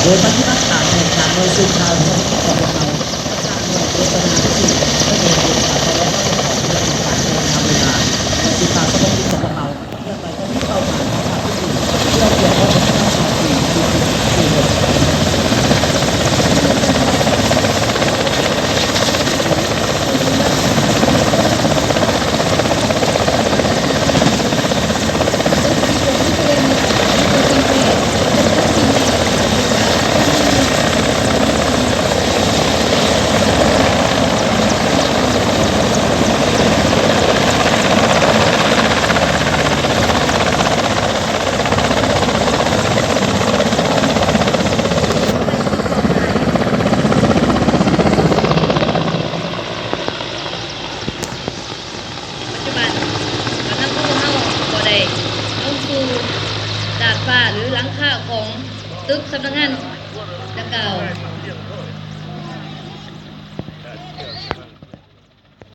ໂດຍປະຕິບັດຕາມແຜນການໜ່ວຍສືບຂ່າວສະເພາະກິດຂອງພວກເຮົາ ຈາກໜ່ວຍໂຄສະນາທີ່ ໄດ້ເປັນສາທາລະນະປະໂຫຍດເພື່ອເປັນການພັດທະນາງານ ແລະ ຕິດຕາມສະເພາະກິດຂອງພວກເຮົາ ເພື່ອໄປ ປັດຈຸບັນ ກຳລັງຂອງພວກເຮົາກໍໄດ້ລົງສູ່ດາດຟ້າ ຫຼື ຫຼັງຄາຂອງຕຶກສຳນັກງານດັ່ງກ່າວ.